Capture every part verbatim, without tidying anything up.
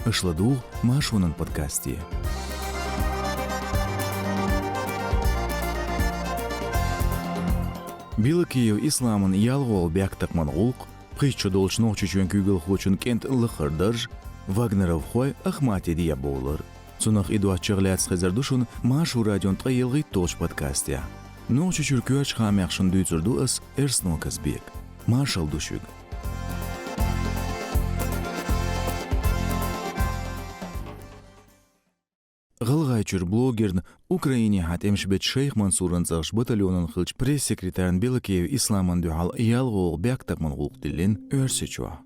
Аша ладугӀу Маршонан подкасте. Билакиев Исламан ялхолгӀа бехктакхаман гӀулакх, пхийтта шо долчу Нохчийчоьнан куьйгалхочун кӀентан лахара дарж, вагнеровхой Ахмате дӀабовлар. Цунах и доцчух лаьцна хезар ду шуна Маршо радион ткъе ялхитталгӀачу подкасте. Нохчийчуьра коьртачу хаамех шуна дуьйцур ду ас, Эрсно Казбек. Маршалла ду шуьга. ГӀалгӀайчуьра блогерна, Украинехьа тӀемаш бечу Шайх Мансуран цӀарахчу батальонан хиллачу пресс-секретарна Билакиев Исламна дуьхьал ялхолгӀа бехктакхаман гӀулакх диллина Оьрсийчохь.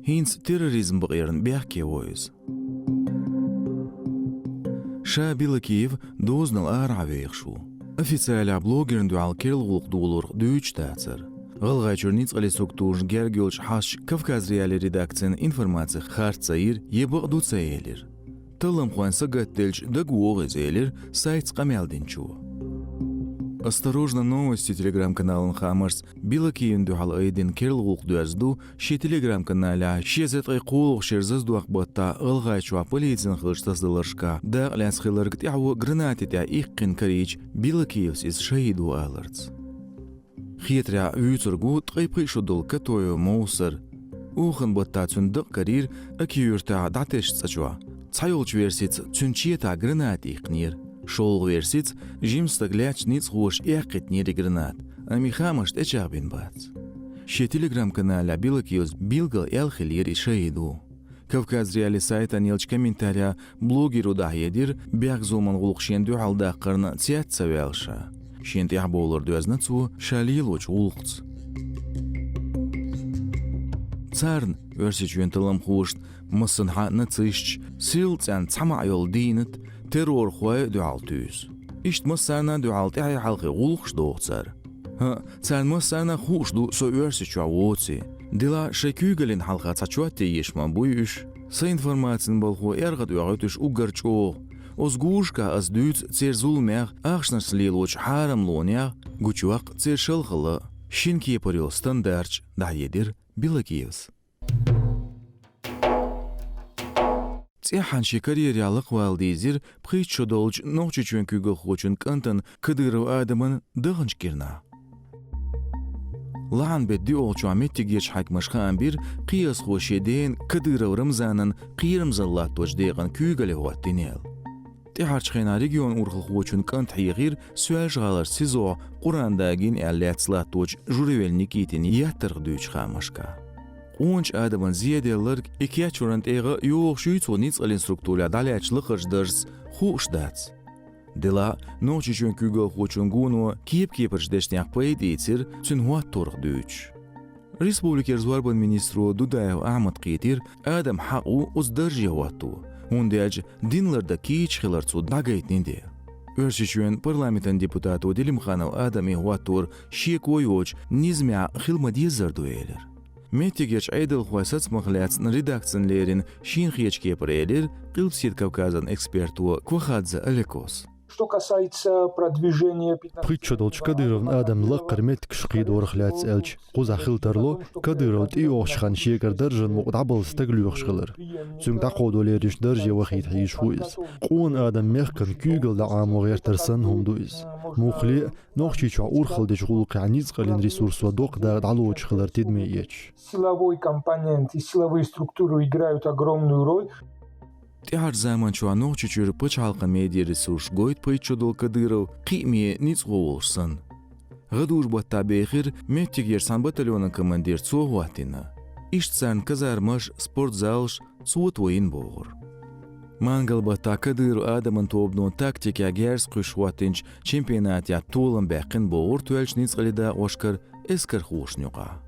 ХӀинца терроризман бакъонна бехке во иза. Ша Билакиев дозанал арахьа вехаш ву. Официалехь блогерна дуьхьал керла гӀулакх долург дуьйцуш дацара. ГӀалгӀайчуьра ницкъаллин структурашна герга йолчу хьасташ Кавказ.Реалии редакцина информаци харц ца йира я бакъ ду ца элира. Талламхойн сагатделча дагавогӀу иза, элира сайтаца къамел динчо. «Осторожно, новости» телеграм-каналан хаамашца, Билакиевна дуьхьал айдина керла гӀулакх доьзна ду шен телеграм-каналехь ши эзар ткъе кхоалгӀачу шеран зазадоккху баттахь ГӀалгӀайчохь полицин хиллачу тасадаларшкахь дакъа лаьцна хилларг тӀаьхьо гранати тӀехь иккхина карийча, Билакиевс иза шахӀид ву аларца. Хетарехь, вуьйцург ву ткъе пхи шо долу Катоев Мовсар. Оханан баттахь цуьнан дакъа карийра Аки-Юьртахь дӀатесначу цӀа чохь. Цхьайолчу версица, цуьнан четахь граната иккхинера. ШолгӀа версица, жима стаг лаьцначу ницкъахоша эккхийтинера и граната, амма и хаамаш тӀечӀагӀбина бац. Шен телеграм-каналехь Билакиевс билггал аьлла хиллера и шахӀид ву. Кавказ.Реалии сайтана еллачу комментарехь блогеро дӀахьедира, бехк-зуламан гӀуллакх шена дуьхьал даккхарна цец ца ваьлла ша. Шена тӀаьхьабовлар доьзна цо ша лелочу гӀуллакхца. Царна, Оьрсийчоьнан талламхошна, массанхьа а нацисташ, сирла цӀенна цхьа маьӀна йолу дийнат, террорхой а дуьхьал туьйсу. Иштта массарна а дуьхьал тӀаьхье-хьалхе гӀуллакхаш доху цара. ХӀаъ, царна массарна а хууш ду со Оьрсийчохь воций. Делахь шайн куьйгаллин хьалха цхьа чот е еш ма буй уьш. Сан информацин балхо эргӀадоьгӀуьйту уьш уггар чӀогӀа. Оцу гурашкахь ас дуьйцу церан зуламех, ахчанашца лелочу хьарамлонех, гучуйоккху церан шалхалла а, шина кепара йолу стандарташ а, дӀахьедира Билакиевс. ЦӀеххьана шен карьерехь лакхавала дийзира пхийтта шо долчу Нохчийчоьнан куьйгалхочун кӀантана Кадыров Адамана даханчу кӀирнахь. Лахьан беттан диъолгӀачохь меттигерчу хьаькамаша хаам бира, кхиазхо шен дена Кадыров Рамзанан кхерамзалла латточу декъана куьйгалле хӀоттийна аьлла. ТӀаьхьарчу хенахь регионан урхалхочун кӀанта хьехира Соьлжа-ГӀаларчу СИЗО-хь Къуръан дагийна аьлла лаьцна латточу Журавель Никитина еттарх дуьйцучу хаамашкахь. Къоначу Адаман зеделларг, и кечваран тӀегӀа йогӀуш юй цо ницкъаллин структурехь дӀалаьцначу лакхарчу даржаца, хууш дац. Делахь а, Нохчийчоьнан куьйгалхочун гоно кеп-кепарчу дешнех пайда ийцира, цуьнан хӀотторах дуьйцуш. Республикера зорбанан министро Дудаев Ахьмада кхийтира, Адамна хьакъ ву оцу дарже хӀотто, хӀунда аьлча дин лардан кийча хилар цо дӀагайтина дела. Оьрсийчоьнан парламентан депутато Делимханов Адама и хӀоттор шеко йоцуш низамехь хила ма-деззара ду элира. Меттигерчу Ӏедалхойн сацамах лаьцна редакцина леррина шена хетачу кепара элира Къилбаседа Кавказан эксперто Квахадзе Олекос. Что касается продвижения пятнадцатого... Пхийтта шо долчу Кадыровн Адаман лакхара меттигаш кхийдорах лаьцна аьлча, кхузахь хила тарло Кадыров тӀейогӀучу хенахь шегара даржан мукъа дӀабала стаг лоьхуш хилар. Цуьнга дӀакховдо леринчу дарже вахийта хьийзаш ву иза. Къона Адаман мехкан куьйгалла дӀаӀамо гӀертар санна хӀума ду иза. Муххале а, Нохчийчохь урхалла дечу гӀуллакхехь ницкъаллин ресурсо доккха дакъа дӀалоцуш хилар тидаме эцаш. Силовой компонент и силовые структуры играют огромную роль. ТӀаьхьарчу заманчохь Нохчийчуьра пачхьалкхан медиаресурсаш гойту пхийтта шо долу Кадыров кхиаме ницкъахо волуш санна. ГӀадужу баттахь бехира меттигерчу цхьана батальонан командир, цо хӀоттийна. Иштта царна казармаш, спортзалаш цо тойина бохура. Мангал баттахь Кадыров Адаман тобано тактикехь герз кхуьссуш хӀоттийначу чемпионатехь толам баьккхина бохура тоьллачу ницкъаллин дакъошкара эскархошна юкъахь.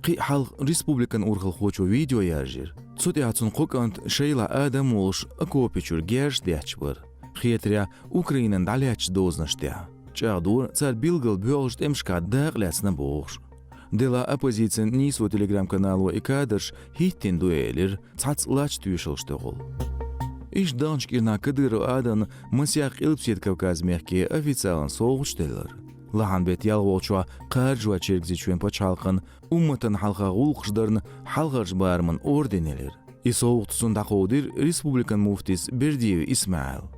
Кхин а хьалха республикан урхалхочо видео яржийра. Цу тӀехь цуьнан кхо кӀант шайлахь Адам волуш окопи чуьра герзаш детташ бара. Хетарехь, Украинан дӀалаьцначу дозанаш тӀехь. ЧӀагӀдора, цара билггал боьлхачу тӀемашкахь дакъа лаьцна бохуш. Делахь оппозицин «Нийсо» телеграм-канало и кадраш хӀиттийна ду элира, цхьацца лач тоьшаллаш тохула. Иштта даханчу кӀирнахь Кадыров Адамна масех Къилбаседа Кавказан мехке официалан совгӀаташ деллера. Лахьан беттан ялхолгӀачохь кхардашван Чергазийчоьнан пачхьалкхан умматана хьалха гӀуллакхаш дарна хьалхарчу бараман орден елира. И совгӀат цунна дӀакховдийра республикан муфтис Бердиев ИсмаӀила.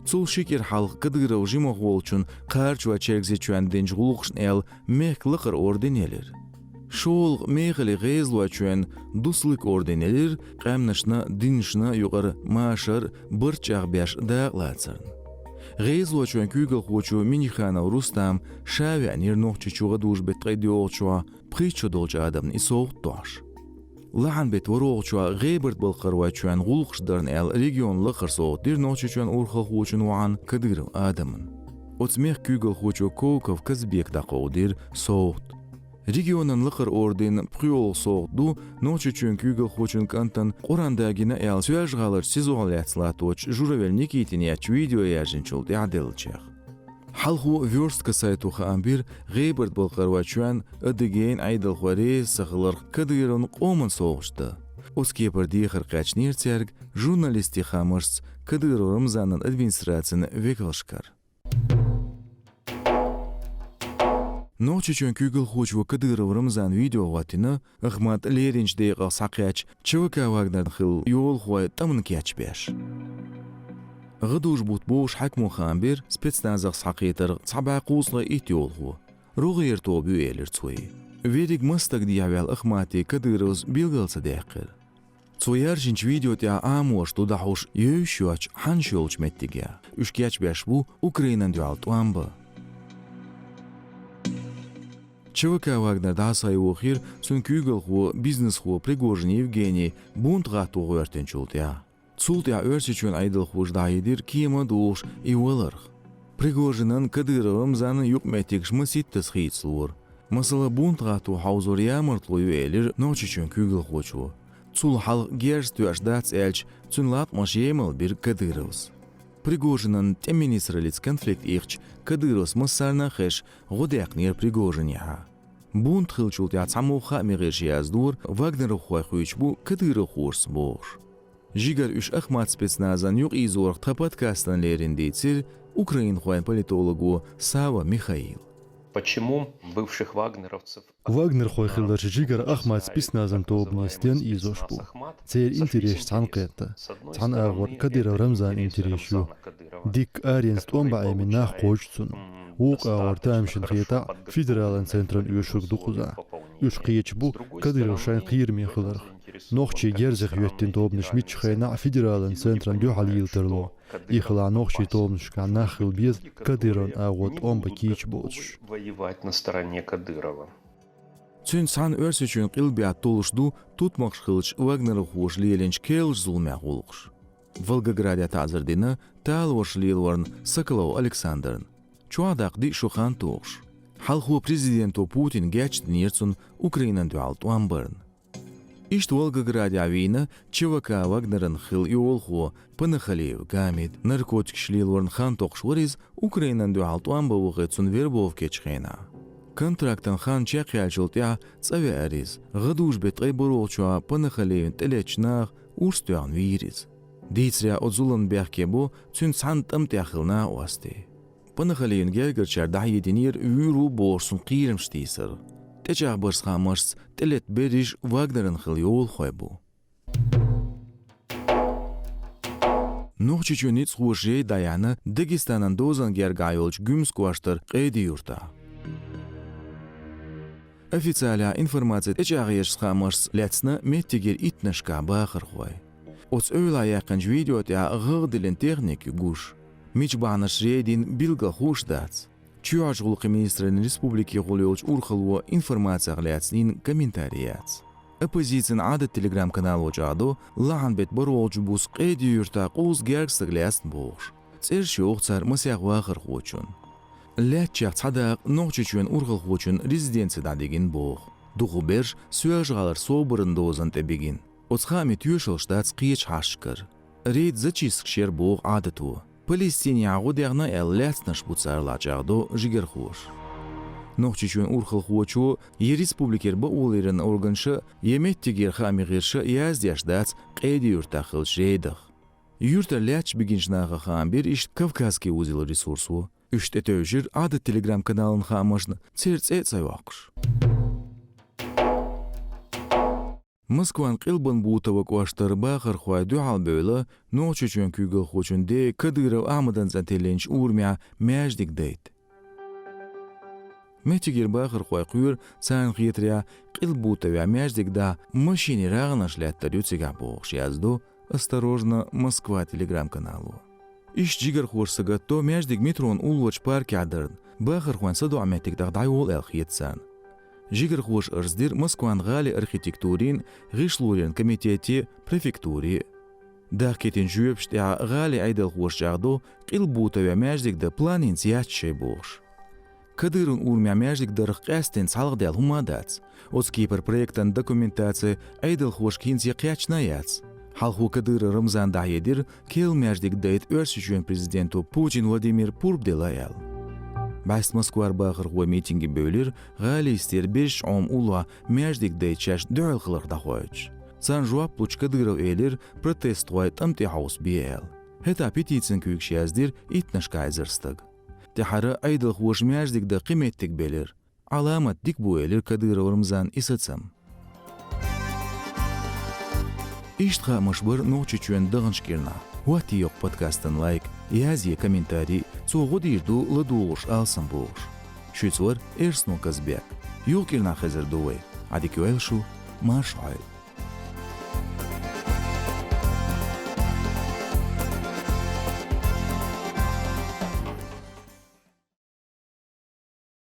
Цул ши кӀира хьалха Кадыров жимахволчун кхарачой-чергазийчоьнна динчу гӀуллакхашна аьлла мехкан лакхара орден елира. ШолгӀа мехала гӀезалойчоьнна Дуслык орден елира къаьмнашна, динашна юкъара машар, барт чӀагӀбеш дакъалацарна. ГӀезалойчоьнан куьйгалхочо Миниханов Рустама ша веанера Нохчийчу гӀадужу-беттан ткъе доьалгӀачу шарахь пхийтта шо долчу адамна и совгӀат дохьуш. Лахьан-беттан ворхӀалгӀачу шарахь ГӀебарта-Балкхаройчоьнна гӀуллакхаш дарна аьлла регионан лакхара совгӀат дира Нохчийчоьнан урхалхочун воӀана Кадыров Адамна. Оцу мехкан куьйгалхочо Коков Казбека дӀакховдийра совгӀат. Регионан лакхара орденан пхоьалгӀа совгӀат ду Нохчийчоьнан куьйгалхочун кӀантана Къуръан дагийна аьлла Соьлжа-ГӀаларчу СИЗО-хь лаьцна латточу Журавель Никитина еттачу видео яьржинчул тӀаьхьа деллачех. Хьалхо «Вёрстка» сайто хаам бира ГӀебарта-Балкхаройчоьнна, Адыгейн Ӏедалхой реза ца хиларх Кадыровна къоман совгӀаташ дан. Оцу кепара дехар кхаьчнера цаьрга журналистийн хаамашца Кадыров Рамзанан администрацин векалшкара. Нохчийчоьнан куьйгалхочо Кадыров Рамзана видео хӀоттийна, Ахмат леринчу декъах схьакхаьчча, ЧВК «Вагнеран» хилла йолахой тӀамна кечбеш. ГӀадужу-бутт бохуш хьаькамо хаам бира спецназах схьакхетарх цхьа бӀе кхузткъе итт йолахо. РогӀера тоба ю, элира цо. Верриг маса стаг дехьаваьлла Ахматеи Кадыровс билгал ца даьккхира. Цо яьржинчу видео тӀехь Ӏамош ду дӀахьуш евзаш йоцчу хьанаш йолчу меттигех. Уьш кечбеш бу Украинан дуьхьал тӀом бан. ЧВК «Вагнер» дӀасхьайохийра цуьнан куьйгалхо, бизнесхо Пригожин Евгений бунт гӀатто гӀоьртинчул тӀаьхьа. Цул тӀаьхьа Оьрсийчоьнан Ӏедалхоша дӀахьедира кема а дохуш и валарх. Пригожинан, Кадыров Рамзанан юкъаметтигаш масийттаза хийцалора. Масала, бунт гӀатто хьовзор ямартло ю, элира Нохчийчоьнан куьйгалхочо. Цул хьалха герз тоьаш дац аьлча, цуьнан латкъамаш емал бира Кадыровс. Пригожинан тӀеман министраллица конфликт ихча, Кадыровс массарна а хезаш гӀо даьккхинера Пригожинехьа. Бунт хиллачул тӀаьхьа цхьамогӀа хаамийн гӀирсаша яздора, вагнеровхой хуьйцуш бу кадыровхошца бохуш. Жигара уьш Ахмат спецназан юкъайийзорах тхан подкастана леррина дийцира украинхойн политолого Сава Михаила. Почему бывших вагнеровцев... Вагнерхой хилларш жигара Ахмат спецназан тобанаш стенна ийзош бу? Церан интересаш цхьаьна кхетта. Цхьана агӀор Кадыров Рамзанан интерес ю. Дикка аренца тӀом бан Ӏемина нах кхочу цунна. Вукху агӀор тамашийна хетахь, федералан центрана оьшург ду кхузахь. Уьш кхеташ бу Кадыров шайн кхераме хиларх. Нохчий герзах йоьттина тобанаш миччу хенахь федералан центрана дуьхьал йийла тарло. И хилахь нохчий тобанашкахь нах хила беза Кадыровн агӀор тӀом бан кийча боцуш. Воевать на стороне Кадырова. Цуьнца цхьаьна Оьрсийчоьнан къилбехьа толлуш ду тутмакхаш хиллачу вагнеровхоша лелийначу керлачу зуламех гӀуллакхаш. Волгоградехь таӀзар дина талораш лелорна Соколов Александрна. Чохь даккха диъ шо хан тухуш. Хьалхо президенто Путина гечдинера цунна Украинан дуьхьал тӀом барна. Иштта Волгоградехь вийна ЧВК «Вагнеран» хилла йолахо Панахалиев Гамид, наркотикаш лелорна хан токхуш вара иза, Украинан дуьхьал тӀом бан вахе цунна вербовка ечу хенахь. Контрактан хан чекхъяьллачул тӀаьхьа цӀа веара иза. ГӀадужу-беттан ткъе бархӀалгӀачохь Панахалиевна тӀелеттачу наха урс тоьхна вийра иза. Дийцарехь, оцу зуламна бехке бо цуьнца цхьаьна тӀам тӀехь хилла накъостий. Панахалиевн гергарчара дӀахьединера вуьйр ву бохуш цунна кхерамаш тийсар. ТӀечӀагӀбаршца хаамашца, тӀелетта берриш «Вагнеран» хилла йолахой бу. Нохчийчоьнан ницкъахоша рейд дӀаяьхьна Дагестанан дозанна гергахь йолчу Гуьмсан кӀоштара Къеди-Юьртахь. Официалехь информаци тӀечӀагӀъяршца хаамашца лаьцна меттигера иттаннашкахь бахархой. Оцу эвлахь яьккхинчу видео тӀехь гӀагӀ диллина техника ю гуш. Мича бахьанашца рейд йина билггал хууш дац. Чоьхьарчу гӀуллакхийн министраллин республикехула йолчу урхалло информацех лаьцна йина комментарий яц. Оппозицин Ӏадат телеграм-канало чӀагӀдо, лахьан-беттан бархӀалгӀачу буса Къеди-Юьртахь кхузткъе гергга стаг лаьцна бохуш. ЦӀераш йоху цара масех вахархочун. Лаьттачех цхьа дакъа Нохчийчоьнан урхалхочун резиденци дӀадигина боху. Дукхахберш Соьлжа-ГӀалара собаран дозанна тӀе бигина. Оцу хаамийн тоьшаллаш дац кхечу хьашташкара. Рейд зачисткаш яра боху Ӏадато. Палестинехь гӀо дехна аьлла лаьцнарш бу царал, чӀагӀдо жигархоша. Нохчийчоьнан урхалхочо я республикера бакъоларъяран органаша, я меттигера хаамийн гӀирсаша яздеш дац Къеди-Юьртахь хиллачу рейдах. Юьртара лаьтташ бигинчу наха хаам бира иштта «Кавказский узел» ресурсо. Уьш тӀетевжира Ӏадат телеграм-каналан хаамашна, церан цӀе а ца йоккхуш. Москван Къилбан-Бутово кӀоштара бахархой дуьхьал бевлла Нохчийчоьнан куьйгалхочун ден Кадыров Ахьмадан цӀа тиллинчу урамехь маьждиг дайта. Меттигера бахархой кхоьру, царна хетарехь, Къилбутовехь маьждиг дахьа машенийн рагӀанаш лаьттар ю цигахь бохуш, яздо «Осторожно, Москва» телеграм-канало. Иштта жигархоша сагатдо маьждиг метрон уллорчу паркехь дарна, бахархойн садоӀу меттиг тӀехь дӀайолу аьлла хета царна. Жигархоша арз дира Москван гӀалин архитектурин, гӀишлоран комитете, префектуре. Дахкийтинчу жоьпашна тӀаьхьа гӀалин Ӏедалхоша чӀагӀдо, Къилбутовехь маьждиг дан планехь яц шайн бохуш. Кадыровн урамехь маьждиг дарх къаьстина цхьалха даьлла хӀума а дац. Оцу кепара проектан документаци Ӏедалхошка хӀинца кхаьчна а яц. Хьалхо Кадыров Рамзана дӀахьедира, керла маьждиг дайта Оьрсийчоьнан президенто Путин Владимира пурба делла аьлла. БӀаьста Москвара бахархой митинге бевлира, гӀалин йистера Бежачу Ӏоман уллохь маьждиг дайта шаьш дуьхьал хиларх дӀахоуьйтуш. Царна жоп лучу Кадырова элира, протестхой тӀам тӀе хьовсабе аьлла. ХӀетахь петицин куьйгаш яздира иттаннашкахь эзар стага. ТӀаьхьара Ӏедалхоша маьждиг дан кхин меттиг белира. Ӏаламат дика бу, элира Кадыров Рамзана и сацам. Иштта хаамаш бара Нохчийчоьнан даханчу кӀирнахь. ХӀоттае йоккху подкастан лайк, язъе комментарий, цо гӀо дийр ду ладугӀуш алсам бохуш. Шуьца вара Эрсно Казбек. Юха кӀирнахь хезар ду вай. Ӏадика йойла шу, марша Ӏойла.